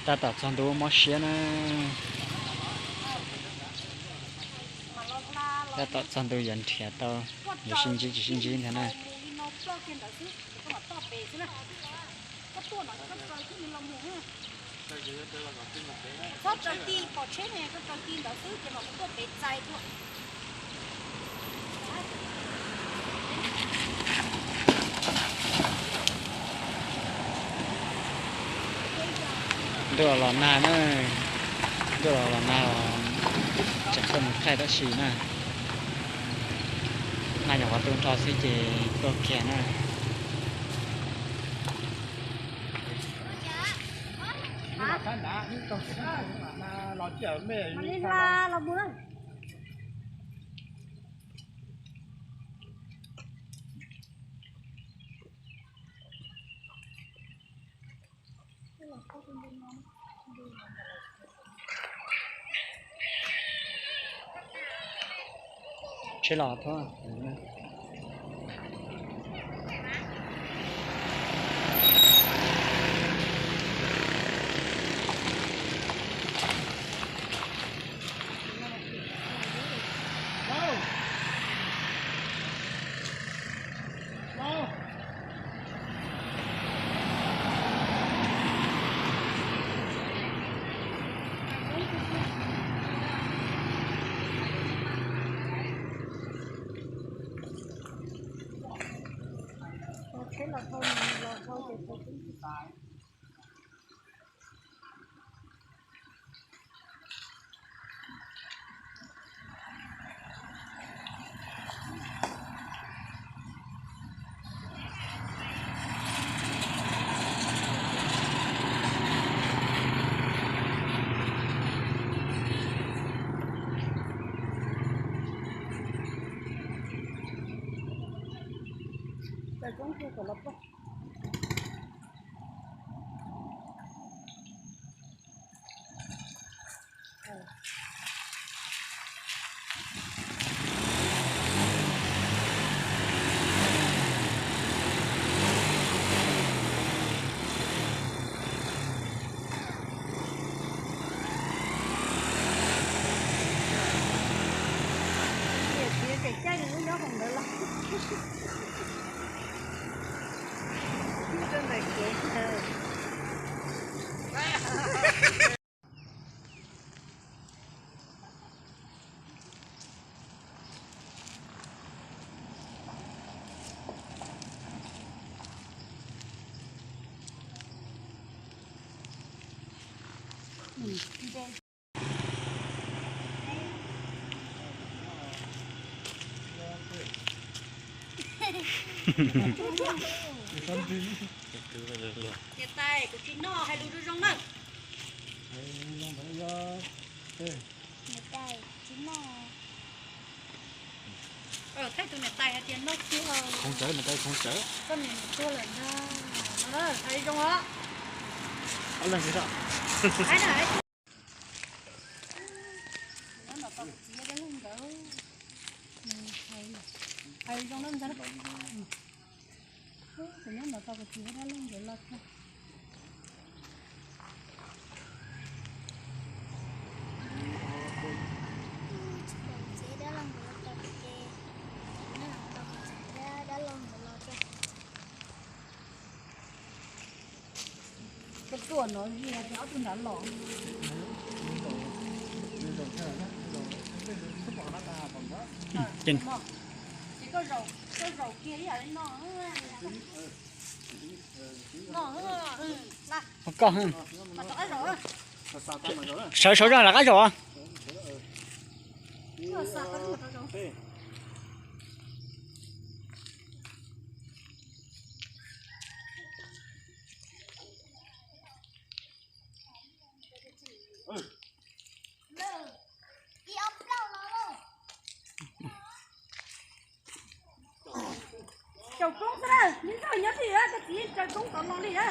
Tab tom txog ntu mob siab na. Tab tom txog ntu yuav nrhiav tau, yuav sib ntsib tsis sib ntsib ntag na. Ntuj los los nag na, ntuj los los nag, tseem tuaj mus thaij tab sis na, nag nyuam qhuav tu nrho xwb ces tuaj kiag na. Tsheb los thab. Niam txiv tseem caij nws lub nyob hauv ntawd los. Rau ntawm kev. Niam tais, kuv tsis noj, hais lus zoo zoo na. Niam tais, tsis noj. Thaij tus niam tais hais tias noj kiag. Khoov tsawv, niam tais khoov tsawv. Koj niam tuag lawm ntag. No na, hais zoo os. Ob leeg hais na. Nyob no tau kuv txiv dab laug nkawd. Hais zoo na ntag. Kuv nyob no tau kuv txiv dab laug nkawd los tag. Tsis pom txiv dab laug nkawd los tau ces, nyob no tau kuv txiv dab laug nkawd los tag. Koj tuaj no yog tias ob tug nrad los. Ces koj zaum, koj zaum kiag ib yam li no. Koj sawv sawv zoj rov qab zaum. Caum koob xwb na, neb nrog nyob twj ywm, koj txiv tsaws koob tod los li na.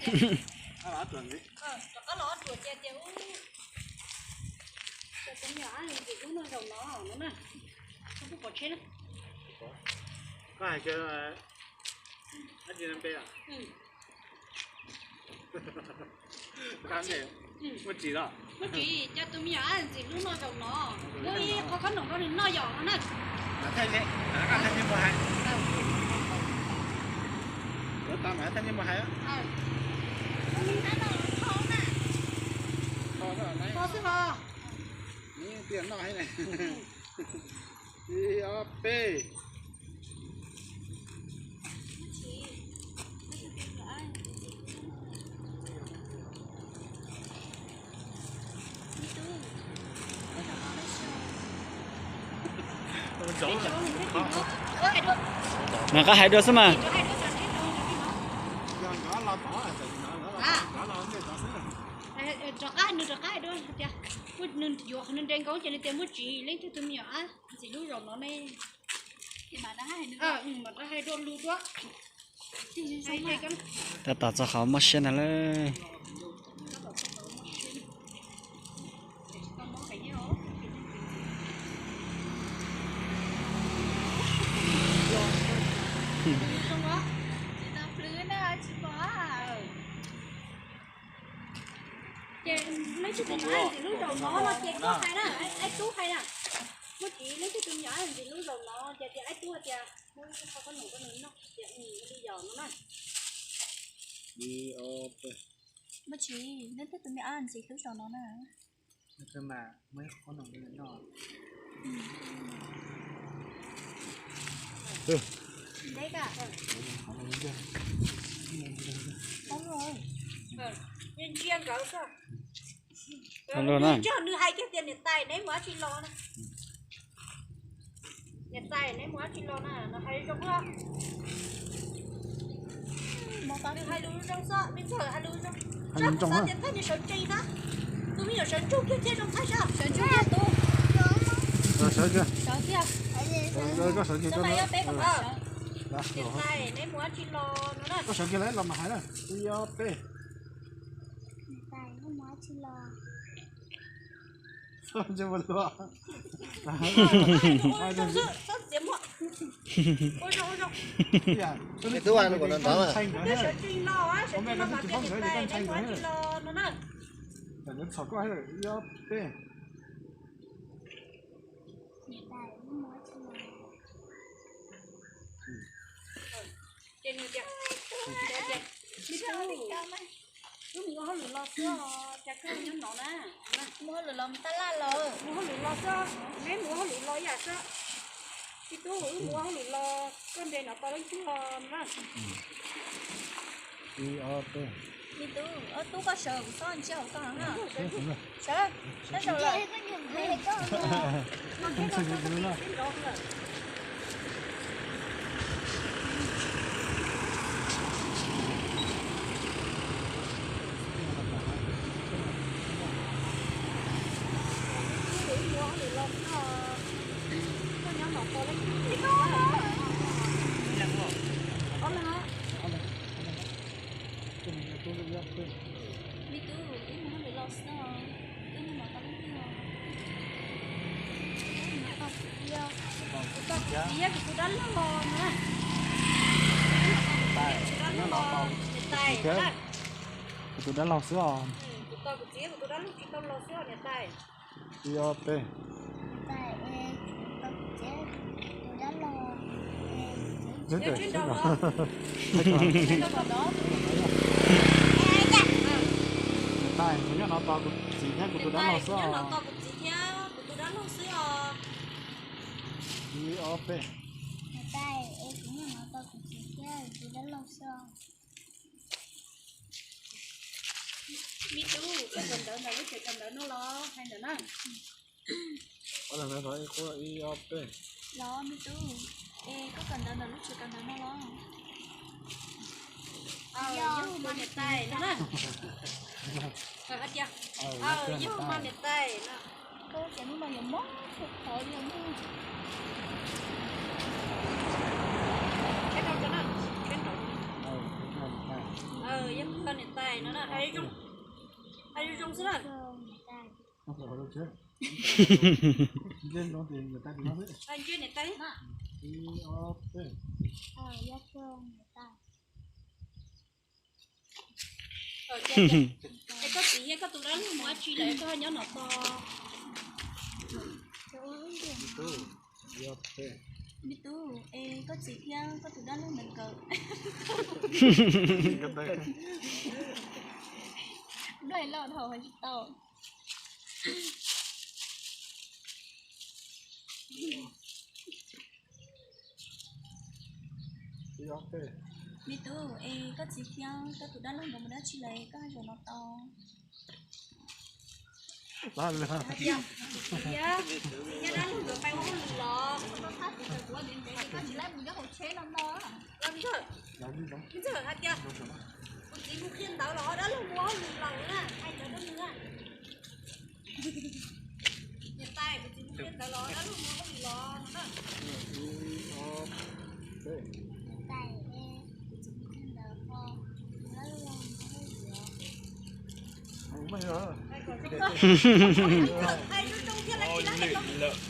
Rov qab los ob ruam cia tias ub, cov me nyuam ab ntxim hlub noj zaum no no na, tsis pom tsheb na. Koj hais kiag dab tsi no npe a? Muaj tsis los? Muaj tsis, cov tus me nyuam ab ntxim hlub noj zaum no, muab ib qho khob noom rau nws noj yom no na. Mas thaij li, mas thaij li mus hais. Yuav tau mas thaij li mus hais. Tho xwb ho. Ib ob peb. Mas koj hais dua xwb mas. Rov qab, nws rov qab hais dua tias, nws yuav qhov nws nres nkaus ces nws tias muaj tsis leej twg tus me nyuam ab ntxim hlub zaum no ne. Mas rov hais dua lus dua. Tab tom txog qhov mob siab ntag lauj. Ces leej twg tus me nyuam ab ntxim hlub zaum no no ces koj hais na, aib tub hais na. Muaj tsis leej twg tus me nyuam ab ntxim hlub zaum no ces tias aib tub tias muab ib qho khob noom rau nws noj tias li yom no na. Muaj tsis leej twg tus me nyuam ab ntxim hlub zaum no na. Ntsia nkawd xwb. Nws hais kiag tias niam tais neb mus dab tsi los na. Niam tais neb mus dab tsi los na, no hais zoo. Nws hais lus zoo xwb, me ntxawm hais lus zoo. Hais lus zoo xwb tias thaij nws sawv tsees na. Tus me nyuam sawv ntsug kiag thiaj zoo thaij sab. Sawv ntsug kiag tus. Sawv kiag. Sawv kiag. Sawv kiag. Niam tais neb mus dab tsi los no na. Koj sawv kiag los mas hais na. Ib ob peb. Niam tais neb mus dab tsi los? Txhom koj ib ob peb. Wb mus ua hauj lwm los xwb os, cas koj nyob no na? Mus hauj lwm los mus tab laj los? Mus hauj lwm los xwb, neb mus ua hauj lwm los ib yam xwb. Txiv tub, wb mus ua hauj lwm los, koj nres no tau leej twg los na? Ib ob peb. Me tub, ob tub koj sawv kuv txhob ntsia hauv koj na. Sawv, sawv zaum lawm. Me tub, wb mus hauj lwm los xwb os, wb mus no tau leej twg os? Kuv tau kuv txiv thiab kuv tus dab laug na. Kuv tau kuv txiv thiab kuv tus dab laug xwb os. Kuv tau kuv txiv thiab kuv tus dab laug tsis tau los xwb os niam tais. Ib ob peb. Niam tais, kuv tau kuv txiv thiab kuv tus dab laug. Niam tais, kuv nyob no tos kuv txiv thiab kuv tus dab laug xwb os. Niam tais, kuv nyob no tos kuv txiv thiab kuv tus dab laug xwb os. Ib ob peb. Niam tais, kuv nyob no tos kuv txiv thiab kuv tus dab laug xwb os. Me tub, koj kawm ntawv ntawm lub tsev kawm ntawv no los hais ntawm na. Ib ob peb. Los me tub, es koj kawm ntawv ntawm lub tsev kawm ntawv no los? Yog mas niam tais no na. Yog mas niam tais no. Koj ces hnub no yuav mob qhov qhov li no. Yog koj Niam tais no na, hais zoo, hais zoo zoo xwb na. Hais zoo niam tais. Es koj txiv thiab koj tus dab laug mus dab tsi lawm koj nyob no tos? Me tub, es koj txiv thiab koj tus dab laug ntawd nkawd nplaig loj dhau tsis tau. Me tub, es koj txiv thiab koj tus dab laug nkawd mus dab tsi lawm koj zaum no tos? Txiv thiab dab laug nkawd pais ua hauj lwm los? Koj tsis laib mus nyob hauv tsheb no no. Ntxawg, ntxawg hais tias kuv txiv mus qhia ntawv los ho dab laug mus ua hauj lwm los na, hais ntawd rau nws na. Niam tais, kuv txiv mus qhia ntawv los dab laug mus ua hauj lwm los no na.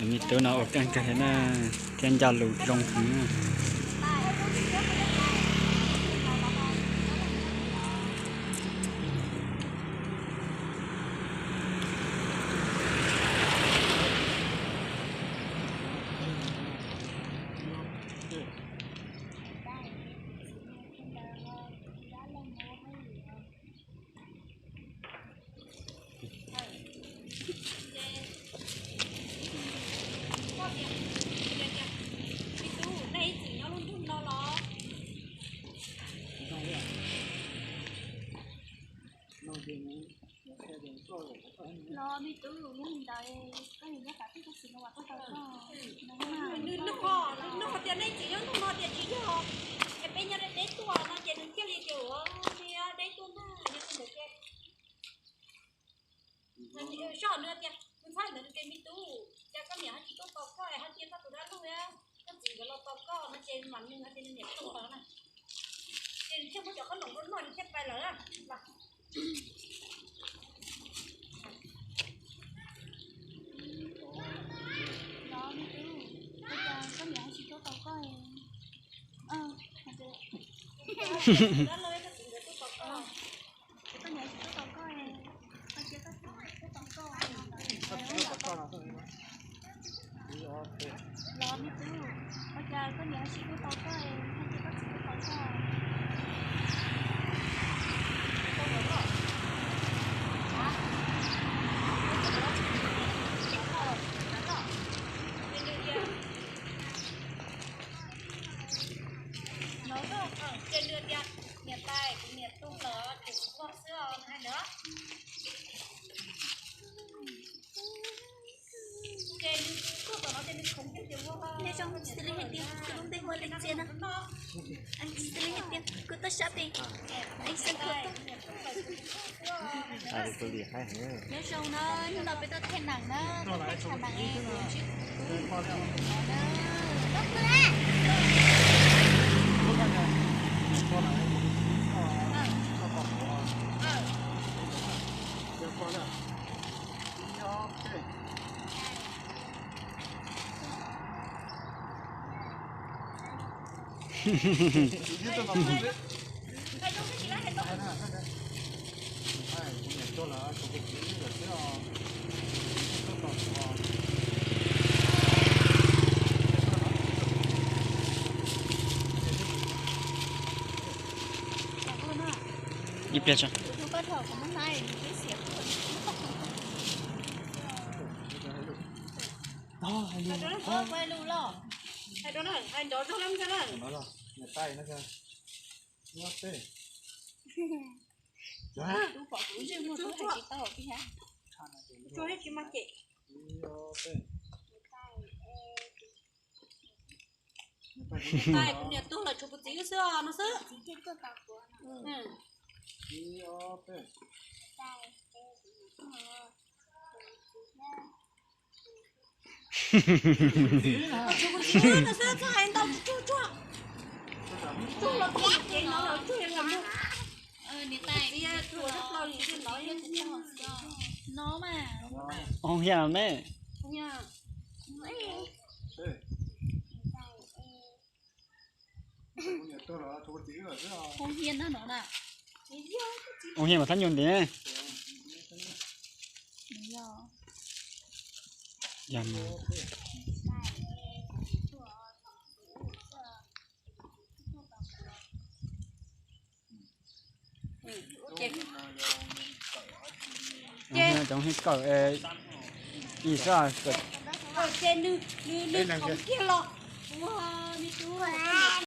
Me tub no ua keej kawg thiab na, thiab nco lus zoo heev. Los me tub, yog li ntawd koj yuav nyob qhov twg koj txiv no as koj tau koj. Nws nug, nws nug tias nej txiv nyob nroog no tias tsis yog, es peb nyob deb deb tuaj no ces nws thiaj li tias ua deb tuaj ntag, yog li ntawd ces Zoj nws tias nws txhab ntawd nws tias me tub, cas koj niam ho tsis tuaj tos koj, hais tias koj tus dab laug thiab koj txiv nkawd los tos koj no ces mam nws hais tias nws niam tuag lawm na. Ces nws thiaj muab cov qhob noom rau noj nws thiaj pais lawm na. Los me tub, ua cas koj niam ho tsis tuaj tos koj? Tus dab laug thiab koj txiv nkawd tuaj tos koj. Koj niam tsis tuaj tos koj, koj cia koj txiv tuaj tos koj. Los me tub, ua cas koj niam tsis tuaj tos koj, koj cia koj txiv tuaj tos koj. Ces nws tias niam tais, kuv niam tuag lawm ces kuv tuag xwb os, nws hais ntawd. Ces nws tuag tom no ces nws khoov kiag tias ua, nyob zoo, xws li hais tias kuv lub npe hu ua Leej Txias no. Xws li hais tias kuv tuaj sab pem, xeev Khuam tuaj. Nyob zoo na, hnub no peb tuaj thaij neem na, tuaj thaij tshav neem es kuv ntsib kuv tus tub no na. Ib pliag tso. Hais rau na, hais nrov zog na. Tsuag tsis mag ces. Niam tais, kuv niam tuag lawm tshuav kuv txiv wb xwb os no xwb. Tshuav kuv txiv wb no xwb, txhob hais ntau, tsuag tsuag. Tsuag los tsuag, tsuag los tsuag. Hoo hias ne? Hoo hias mas thab nyuag nti ne. Cov hej kawm, ib sab kawm. Ces nws, nws, nws khoov kiag los, ua, nws tus